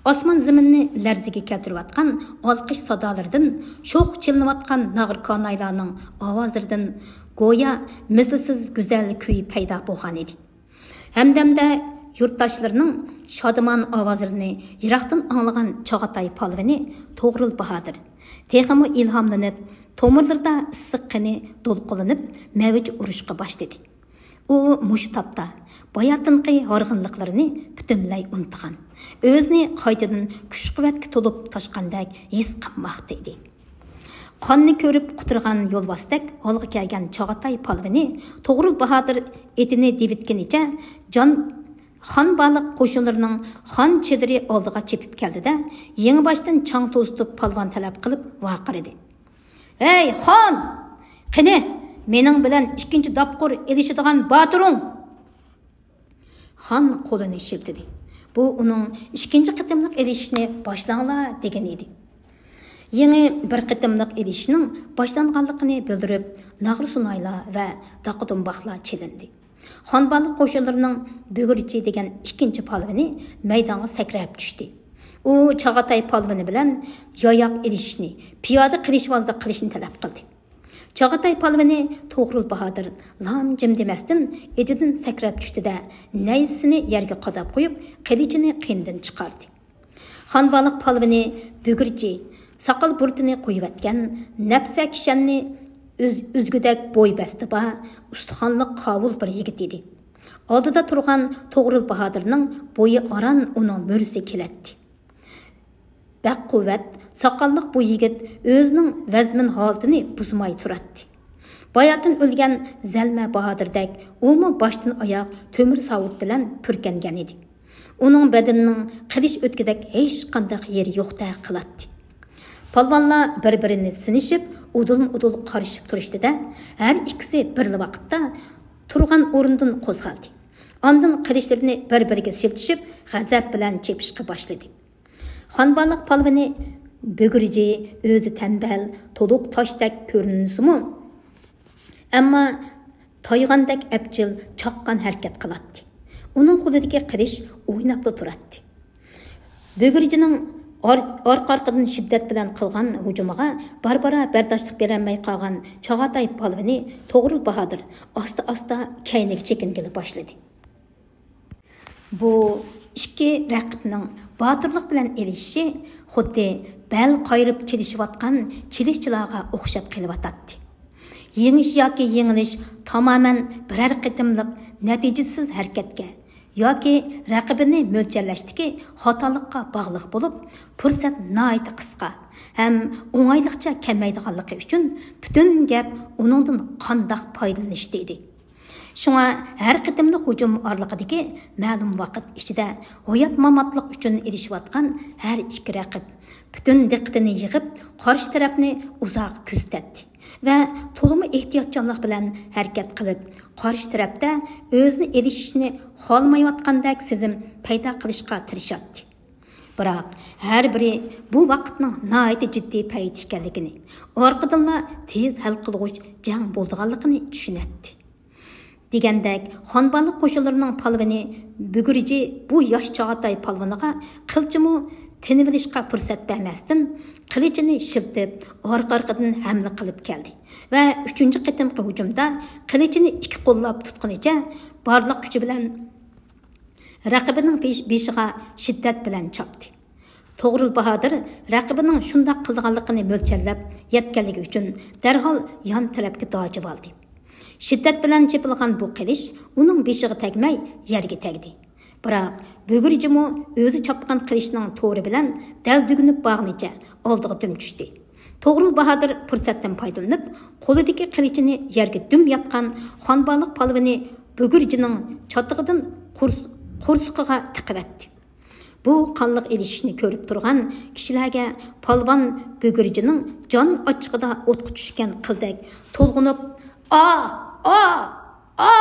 ئاسمان زېمىننى لەرزىگە كەلتۈرۈۋاتقان ئالقىش سادالىرىدىن، شوخ چېلىنىۋاتقان ناغرا كانايلارنىڭ ئاۋازلىرىدىن گويا مىسلىسىز گۈزەل كۈي پەيدا بولغان ئىدى. ھەمدەمدە يۇرتداشلىرىنىڭ شادىمان ئاۋازلىرىنى يىراقتىن ئاڭلىغان چاغاتاي پالۋىنى توغرۇل باھادىر تېخىمۇ ئىلھاملىنىپ، تومۇرلىرىدا ئىسسىق قېنى دولقۇنلىنىپ، مەۋج ئۇرۇشقا باشلىدى. ئۇ مۇشۇ تاپتا باياتىنقى ھارغىنلىقلىرىنى پۈتۈنلەي ئۇنتۇغان، ئۆزىنى قايتىدىن كۈچ-قۇۋۋەتكە تولۇپ تاشقاندەك ھېس قىلماقتا ئىدى. قاننى كۆرۈپ قۇترىغان يولۋاستەك ھالغا كەلگەن چاغاتاي پالۋىنى توغرۇل باھادىر ئېتىنى دېۋىتكىنىچە جان خانبالىق قوشۇنلىرىنىڭ خان چېدىرى ئالدىغا چېپىپ كەلدى-دە، يېڭىباشتىن چاڭ توزۇتۇپ پالۋان تەلەپ قىلىپ ۋارقىرىدى. «ھەي، خان! قېنى، مېنىڭ بىلەن ئىككىنچى داپقۇر ئېلىشىدىغان باتۇرۇڭ!» خان قولىنى شىلتىدى. بۇ ئۇنىڭ ئىككىنچى قېتىملىق ئېلىشىشنى باشلاڭلار دېگىنى ئىدى. يېڭى بىر قېتىملىق ئېلىشىشنىڭ باشلانغانلىقىنى بىلدۈرۈپ، ناغرا سۇنايلار ۋە داقا دۇمباقلار چېلىندى. خانبالىق قوشۇنلىرىنىڭ بۈگۈرچى دېگەن ئىككىنچى پالۋىنى مەيدانغا سەكرەپ چۈشتى. ئۇ چاغاتاي پالۋىنى بىلەن ياياق ئېلىشىشنى، پىيادە قىلىچۋازلىق قىلىشنى تەلەپ قىلدى. چاغاتاي پالۋىنى توغرۇل باھادىر لام جىم دېمەستىن ئېتىدىن سەكرەپ چۈشتى-دە، نەيزىسىنى يەرگە قاداپ قويۇپ، قىلىچىنى قېنىدىن چىقاردى. خانبالىق پالۋىنى بۈگۈرچى ساقال بۇرۇتىنى قويۇۋەتكەن، نەپسە كىشەننى ئۈز-، ئۈزگۈدەك بوي بەستى بار، ئۇستىخانلىق قاۋۇل بىر يىگىت ئىدى. ئالدىدا تۇرغان توغرۇل باھادىرنىڭ بويى ئاران ئۇنىڭ مۈرىسى كېلەتتى. بەك قۇۋۋەت، ساقاللىق بۇ يىگىت ئۆزىنىڭ ۋەزمىن ھالىتىنى بۇزماي تۇراتتى. باياتىن ئۆلگەن زەلمە باھادىردەك ئۇمۇ باشتىن ئاياغ تۆمۈر ساۋۇت بىلەن پۈركەنگەن ئىدى. ئۇنىڭ بەدىنىنىڭ قىلىچ ئۆتكىدەك ھېچقانداق يېرى يوقتەك قىلاتتى. پالۋانلار بىر-بىرىنى سىنىشىپ، ئۇدۇلمۇ-ئۇدۇل قارىشىپ تۇرۇشتى-دە، ھەر ئىككىسى بىرلا ۋاقىتتا تۇرغان ئورنىدىن قوزغالدى. ئاندىن قىلىچلىرىنى بىر-بىرىگە شىلتىشىپ، غەزەپ بىلەن چېپىشقا باشلىدى. خانبالىق پالۋىنى بۈگۈرجى، ئۆزى تەمبەل، تولۇق تاشتەك كۆرۈنسىمۇ، ئەمما تايغاندەك ئەپچىل، چاققان ھەرىكەت قىلاتتى. ئۇنىڭ قولىدىكى قىلىچ ئويناپلا تۇراتتى. بۆگۈرجىنىڭ ئار-، ئارقا-ئارقىدىن شىددەت بىلەن قىلغان ھۇجۇمىغا بارا-بارا بەرداشلىق بېرەلمەي قالغان چاغاتاي پالۋىنى توغرۇل باھادىر ئاستا-ئاستا كەينىگە چېكىنگىلى باشلىدى. بۇ ئىككى رەقىبنىڭ باتۇرلۇق بىلەن ئېلىشىشى خۇددى بەل قايرىپ چېلىشىۋاتقان چېلىشچىلارغا ئوخشاپ قېلىۋاتاتتى. يېڭىش ياكى يېڭىلىش تامامەن بىرەر قېتىملىق نەتىجىسىز ھەرىكەتكە ياكى رەقىبىنى مۆلچەرلەشتىكى خاتالىققا باغلىق بولۇپ، پۇرسەت ناھايىتى قىسقا ھەم ئوڭايلىقچە كەلمەيدىغانلىقى ئۈچۈن پۈتۈن گەپ ئۇنىڭدىن قانداق پايدىلىنىشتا ئىدى. شۇڭا ھەر قېتىملىق ھۇجۇم ئارىلىقىدىكى مەلۇم ۋاقىت ئىچىدە ھايات-ماماتلىق ئۈچۈن ئېلىشىۋاتقان ھەر ئىككى رەقىب پۈتۈن دىققىتىنى يىغىپ، قارشى تەرەپنى ئۇزاق كۆزىتەتتى ۋە تولىمۇ ئېھتىياتچانلىق بىلەن ھەرىكەت قىلىپ، قارشى تەرەپتە ئۆزىنى ئېلىشىشنى خالىمايۋاتقاندەك سېزىم پەيدا قىلىشقا تىرىشاتتى. بىراق، ھەر بىرى بۇ ۋاقىتنىڭ ناھايىتى جىددىي پەيت ئىكەنلىكىنى، ئارقىدىنلا تېز ھەل قىلغۇچ جەڭ بولىدىغانلىقىنى چۈشىنەتتى. دېگەندەك، خانبالىق قوشۇنلىرىنىڭ پالۋىنى بۈگۈرجى بۇ ياش چاغاتاي پالۋىنىغا قىلچىمۇ تىنىۋېلىشقا پۇرسەت بەرمەستىن، قىلىچىنى شىلتىپ، ئارقا-ئارقىدىن ھەملە قىلىپ كەلدى ۋە ئۈچىنچى قېتىمقى ھۇجۇمدا قىلىچىنى ئىككى قوللاپ تۇتقىنىچە بارلىق كۈچى بىلەن رەقىبىنىڭ بېش-، بېشىغا شىددەت بىلەن چاپتى. توغرۇل باھادىر رەقىبىنىڭ شۇنداق قىلىدىغانلىقىنى مۆلچەرلەپ يەتكەنلىكى ئۈچۈن دەرھال يان تەرەپكە داجىۋالدى. شىددەت بىلەن چېپىلغان بۇ قىلىچ ئۇنىڭ بېشىغا تەگمەي يەرگە تەگدى. بىراق، بۈگۈرجىمۇ ئۆزى چاپقان قىلىچنىڭ تورى بىلەن دەلدۈگۈنۈپ بارغىنىچە ئالدىغا دۈم چۈشتى. توغرۇل باھادىر پۇرسەتتىن پايدىلىنىپ، قولىدىكى قىلىچىنى يەرگە دۈم ياتقان خانبالىق پالۋىنى بۈگۈرجىنىڭ چاتىقىدىن قورس-، قورسىقىغا تىقىۋەتتى. بۇ قانلىق ئېلىشىشنى كۆرۈپ تۇرغان كىشىلەرگە پالۋان بۈگۈرجىنىڭ جان ئاچچىقىدا ئوتقا چۈشكەن قىلدەك تولغىنىپ، «ئا! ئا! ئا!»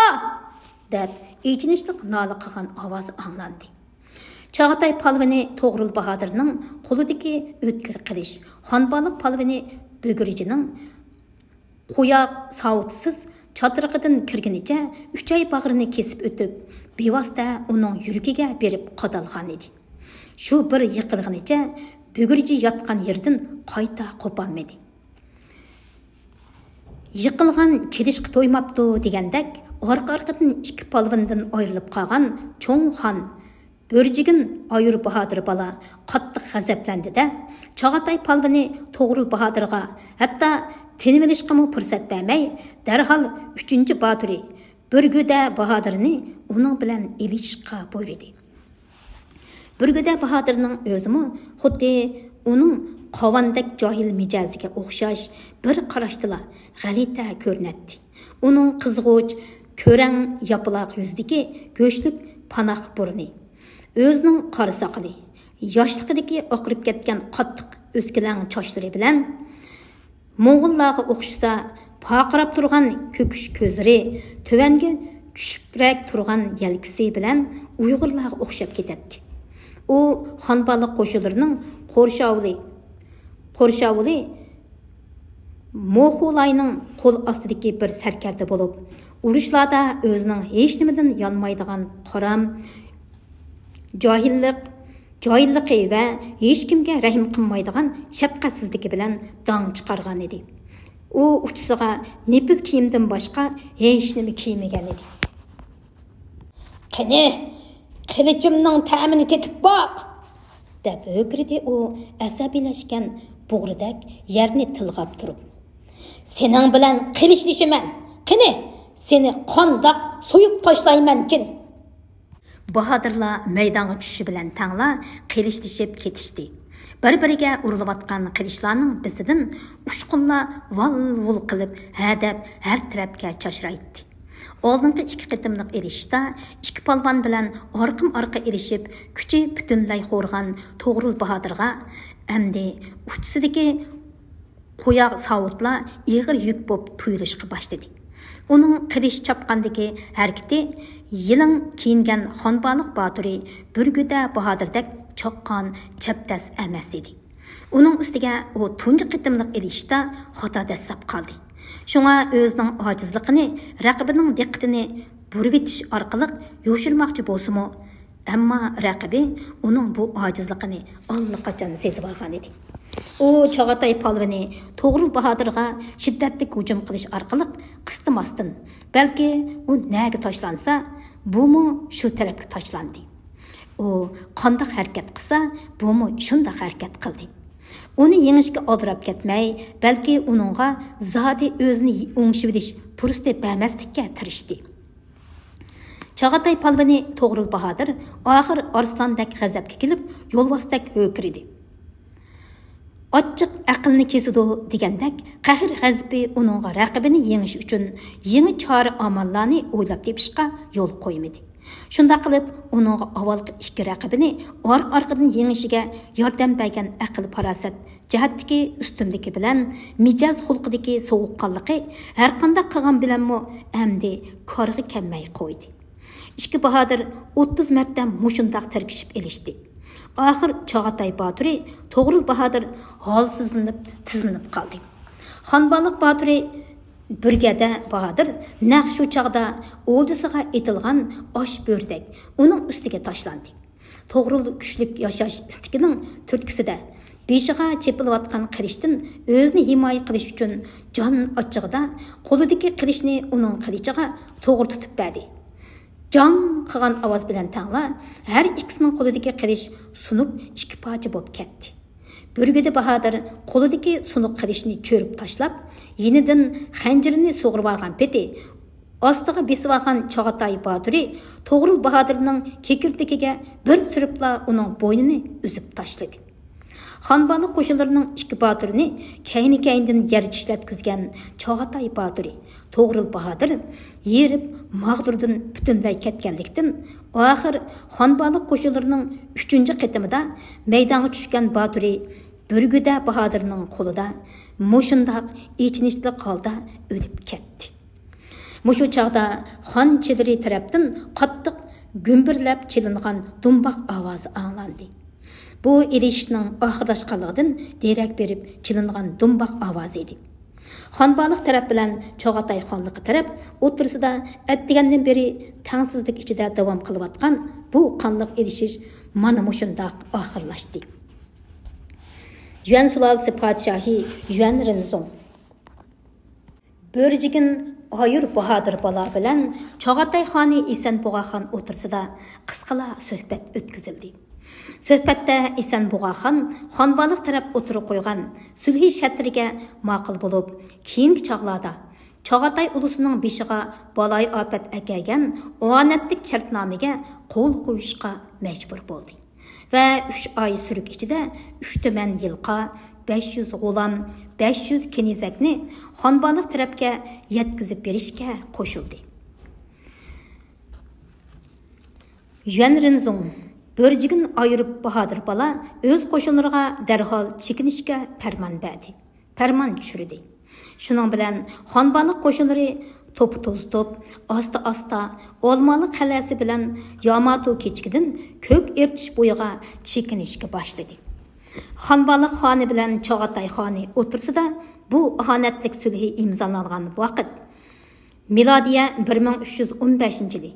دەپ ئېچىنىشلىق نالە قىلغان ئاۋازى ئاڭلاندى. چاغاتاي پالۋىنى توغرۇل باھادىرنىڭ قولىدىكى ئۆتكۈر قىلىچ، خانبالىق پالۋىنى بۈگۈرجىنىڭ قوياق ساۋۇتسىز چاترىقىدىن كىرگىنىچە ئۈچەي باغرىنى كېسىپ ئۆتۈپ، بىۋاسىتە ئۇنىڭ يۈرىكىگە بېرىپ قادالغان ئىدى. شۇ بىر يىقىلغىنىچە بۈگۈرجى ياتقان يېرىدىن قايتا قوپالمىدى. يىقىلغان چېلىشقا تويماپتۇ دېگەندەك، ئارقا-ئارقىدىن ئىككى پالۋىنىدىن ئايرىلىپ قالغان چوڭ خان بۆرجىگىن ئايۇر باھادىر بالا قاتتىق غەزەپلەندى-دە، چاغاتاي پالۋىنى توغرۇل باھادىرغا ھەتتا تىنىۋېلىشقىمۇ پۇرسەت بەرمەي، دەرھال ئۈچىنچى باتۇرى بۈرگۈدە باھادىرنى ئۇنىڭ بىلەن ئېلىشىشقا بۇيرۇدى. بۈرگۈدە باھادىرنىڭ ئۆزىمۇ خۇددى ئۇنىڭ قاۋاندەك جاھىل مىجەزىگە ئوخشاش بىر قاراشتىلا غەلىتە كۆرۈنەتتى. ئۇنىڭ قىزغۇچ، كۆرەڭ ياپىلاق يۈزىدىكى گۆشلۈك پاناق بۇرنى، ئۆزىنىڭ قارا ساقىلى، ياشلىقىدىكى ئاقىرىپ كەتكەن قاتتىق ئۆسكىلەڭ چاچلىرى بىلەن موڭغۇللارغا ئوخشىسا پارقىراپ تۇرغان كۆكۈش كۆزلىرى، تۆۋەنگە چۈشۈپرەك تۇرغان يەلكىسى بىلەن ئۇيغۇرلارغا ئوخشاپ كېتەتتى. ئۇ خانبالىق قوشۇنلىرىنىڭ قورشاۋلى، قورشاۋلى موخۇلاينىڭ قول ئاستىدىكى بىر سەركەردە بولۇپ، ئۇرۇشلاردا ئۆزىنىڭ ھېچنېمىدىن يانمايدىغان قارام، جاھىللىق، جاھىللىقى ۋە ھېچكىمگە رەھىم قىلمايدىغان شەپقەتسىزلىكى بىلەن داڭ چىقارغان ئىدى. ئۇ ئۇچىسىغا نېپىز كىيىمدىن باشقا ھېچنېمە كىيمىگەن ئىدى. «قېنى، قىلىچىمنىڭ تەمىنى تېتىپ باق!» دەپ ھۆركىرىدى ئۇ ئەسەبىيلەشكەن بۇغرىدەك يەرنى تىلغاپ تۇرۇپ. «سېنىڭ بىلەن قىلىچلىشىمەن! قېنى، سېنى قانداق سويۇپ تاشلايمەنكىن!» باھادىرلار مەيدانغا چۈشۈشى بىلەن تەڭلا قىلىچلىشىپ كېتىشتى. بىر-بىرىگە ئۇرۇلۇۋاتقان قىلىچلارنىڭ بىزىدىن ئۇچقۇنلار ۋال-ۋۇل قىلىپ ھەدەپ ھەر تەرەپكە چاچرايتتى. ئالدىنقى ئىككى قېتىملىق ئېلىشىشتا ئىككى پالۋان بىلەن ئارقىمۇ ئارقا ئېلىشىپ، كۈچى پۈتۈنلەي خورىغان توغرۇل باھادىرغا ئەمدى ئۇچىسىدىكى قوياق ساۋۇتلار ئېغىر يۈك بولۇپ تۇيۇلۇشقا باشلىدى. ئۇنىڭ قىلىچ چاپقاندىكى ھەرىكىتى يېلىڭ كىيىنگەن خانبالىق باتۇرى بۈرگۈدە باھادىردەك چاققان چەبدەس ئەمەس ئىدى. ئۇنىڭ ئۈستىگە ئۇ تۇنجى قېتىملىق ئېلىشىشتا خاتا دەسسەپ قالدى. شۇڭا ئۆزىنىڭ ئاجىزلىقىنى رەقىبىنىڭ دىققىتىنى بۇرۇۋېتىش ئارقىلىق يوشۇرماقچى بولسىمۇ، ئەمما رەقىبى ئۇنىڭ بۇ ئاجىزلىقىنى ئاللىقاچان سېزىۋالغانىدى. ئۇ چاغاتاي پالۋىنى توغرۇل باھادىرغا شىددەتلىك ھۇجۇم قىلىش ئارقىلىق قىستىماستىن، بەلكى ئۇ نەگە تاشلانسا، بۇمۇ شۇ تەرەپكە تاشلاندى. ئۇ قانداق ھەرىكەت قىلسا، بۇمۇ شۇنداق ھەرىكەت قىلدى. ئۇنى يېڭىشكە ئالدىراپ كەتمەي، بەلكى ئۇنىڭغا زادى ئۆزىنى ئوڭشىۋېلىش پۇرسىتى بەرمەسلىككە تىرىشتى. چاغاتاي پالۋىنى توغرۇل باھادىر ئاخىر ئارسلاندەك غەزەپكە كېلىپ، يولۋاستەك ھۆركىرىدى. ئاچچىق ئەقىلنى كېسىدۇ دېگەندەك، قەھر غەزىپى ئۇنىڭغا رەقىبىنى يېڭىش ئۈچۈن يېڭى چارە ئاماللارنى ئويلاپ تېپىشقا يول قويمىدى. شۇنداق قىلىپ، ئۇنىڭغا ئاۋۋالقى ئىككى رەقىبىنى ئارقا-ئارقىدىن يېڭىشىگە ياردەم بەرگەن ئەقىل-پاراسەت جەھەتتىكى ئۈستۈنلۈكى بىلەن مىجەز خۇلقىدىكى سوغۇققانلىقى ھەرقانداق قىلغان بىلەنمۇ ئەمدى كارغا كەلمەي قويدى. ئىككى باھادىر ئوتتۇز مەرتەم مۇشۇنداق تىركىشىپ ئېلىشتى. ئاخىر چاغاتاي باتۇرى توغرۇل باھادىر ھالسىزلىنىپ تىزلىنىپ قالدى. خانبالىق باتۇرى بۈرگەدە باھادىر نەق شۇ چاغدا ئولجىسىغا ئېتىلغان ئاش بۆرىدەك ئۇنىڭ ئۈستىگە تاشلاندى. توغرۇل كۈچلۈك ياشاش ئىستىكىنىڭ تۈرتكىسىدە بېشىغا چېپىلىۋاتقان قىلىچتىن ئۆزىنى ھىمايە قىلىش ئۈچۈن جان ئاچچىقىدا قولىدىكى قىلىچنى ئۇنىڭ قىلىچىغا توغرا تۇتۇپ بەردى. جاڭ قىلغان ئاۋاز بىلەن تەڭلا ھەر ئىككىسىنىڭ قولىدىكى قىلىچ سۇنۇپ ئىككى پارچە بولۇپ كەتتى. بۈرگۈدە باھادىر قولىدىكى سۇنۇق قىلىچنى چۆرۈپ تاشلاپ، يېنىدىن خەنجىرىنى سۇغۇرۇۋالغان پېتى، ئاستىغا بېسىۋالغان چاغاتاي باتۇرى توغرۇل باھادىرنىڭ كېكىردىكىگە بىر سۈرۈپلا ئۇنىڭ بوينىنى ئۈزۈپ تاشلىدى. خانبالىق قوشۇنلىرىنىڭ ئىككى باتۇرىنى كەينى-كەينىدىن يەر چىشلەتكۈزگەن چاغاتاي باتۇرى توغرۇل باھادىر ھېرىپ ماغدۇردىن پۈتۈنلەي كەتكەنلىكتىن، ئاخىر خانبالىق قوشۇنلىرىنىڭ ئۈچىنچى قېتىمىدا مەيدانغا چۈشكەن باتۇرى بۈرگۈدە باھادىرنىڭ قولىدا مۇشۇنداق ئېچىنىشلىق ھالدا ئۆلۈپ كەتتى. مۇشۇ چاغدا خان چېدىرى تەرەپتىن قاتتىق گۈمبۈرلەپ چېلىنغان دۇمباق ئاۋازى ئاڭلاندى. بۇ ئېلىشىشنىڭ ئاخىرلاشقانلىقىدىن دېرەك بېرىپ چېلىنغان دۇمباق ئاۋازى ئىدى. خانبالىق تەرەپ بىلەن چاغاتاي خانلىقى تەرەپ ئوتتۇرىسىدا ئەتىگەندىن بېرى تەڭسىزلىك ئىچىدە داۋام قىلىۋاتقان بۇ قانلىق ئېلىشىش مانا مۇشۇنداق ئاخىرلاشتى. يۈەن سۇلالىسى پادىشاھى يۈەن رىنزۇڭ. بۆرجىگىن ئايۇر باھادىر بالا بىلەن چاغاتاي خانى ئېسەن بۇغا خان ئوتتۇرىسىدا قىسقىلا سۆھبەت ئۆتكۈزۈلدى. سۆھبەتتە ئېسەن بۇغا خان خانبالىق تەرەپ ئوتتۇرىغا قويغان سۈلھى شەرتلىرىگە ماقۇل بولۇپ، كېيىنكى چاغلاردا چاغاتاي ئۇلۇسىنىڭ بېشىغا بالايىئاپەت ئەكەلگەن ئامانەتلىك شەرتنامىگە قول قويۇشقا مەجبۇر بولدى. ۋە ئۈچ ئاي سۈرۈك ئىچىدە ئۈچ تۈمەن يىلقا، بەش يۈز غۇلام، بەش يۈز كېنىزەكنى خانبالىق تەرەپكە يەتكۈزۈپ بېرىشكە قوشۇلدى. يۈەن رىنزۇڭ بۆرجىگىن ئايرۇپ باھادىر بالا ئۆز قوشۇنلىرىغا دەرھال چېكىنىشكە پەرمان بەردى. پەرمان چۈشۈردى. شۇنىڭ بىلەن خانبالىق قوشۇنلىرى توپا توزۇتۇپ، ئاستا-ئاستا ئالمالىق قەلئەسى بىلەن ياماتو كېچىكىدىن كۆك ئېرتىش بويىغا چېكىنىشكە باشلىدى. خانبالىق خانى بىلەن چاغاتاي خانى ئوتتۇرىسىدا بۇ ئاھانەتلىك سۈلھى ئىمزالانغان ۋاقىت مىلادىيە بىر مىڭ ئۈچ يۈز ئون بەشىنچى يىلى،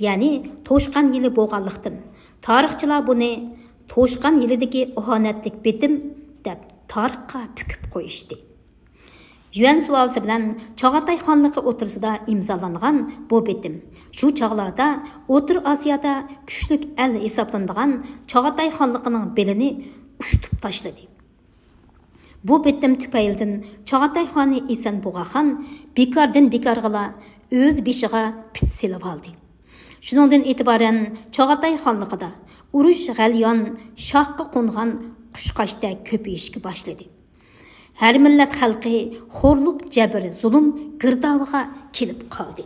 يەنى توشقان يىلى بولغانلىقتىن، تارىخچىلار بۇنى توشقان يىلىدىكى ئاھانەتلىك بېتىم دەپ تارىخقا پۈكۈپ قويۇشتى. يۈەن سۇلالىسى بىلەن چاغاتاي خانلىقى ئوتتۇرىسىدا ئىمزالانغان بۇ بېتىم شۇ چاغلاردا ئوتتۇرا ئاسىيادا كۈچلۈك ئەل ھېسابلىنىدىغان چاغاتاي خانلىقىنىڭ بېلىنى ئۇشتۇپ تاشلىدى. بۇ بېتىم تۈپەيلىدىن چاغاتاي خانى ئېسەن بۇغا خان بىكاردىن بىكارغىلا ئۆز بېشىغا پىت سېلىۋالدى. شۇنىڭدىن ئېتىبارەن چاغاتاي خانلىقىدا ئۇرۇش غەليان شاخقا قونغان قۇشقاچتەك كۆپىيىشكە باشلىدى. ھەر مىللەت خەلقى خورلۇق، جەبىر، زۇلۇم گىردابىغا كېلىپ قالدى.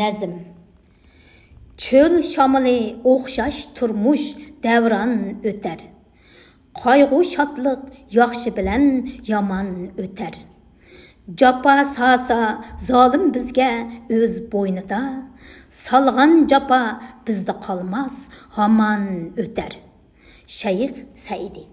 نەزم. چۆل شامىلى ئوخشاش تۇرمۇش دەۋران ئۆتەر. قايغۇ، شادلىق ياخشى بىلەن يامان ئۆتەر. جاپا سالسا زالىم بىزگە ئۆز بوينىدا، سالغان جاپا بىزدە قالماس، ھامان ئۆتەر. شەيخ سەئىدى.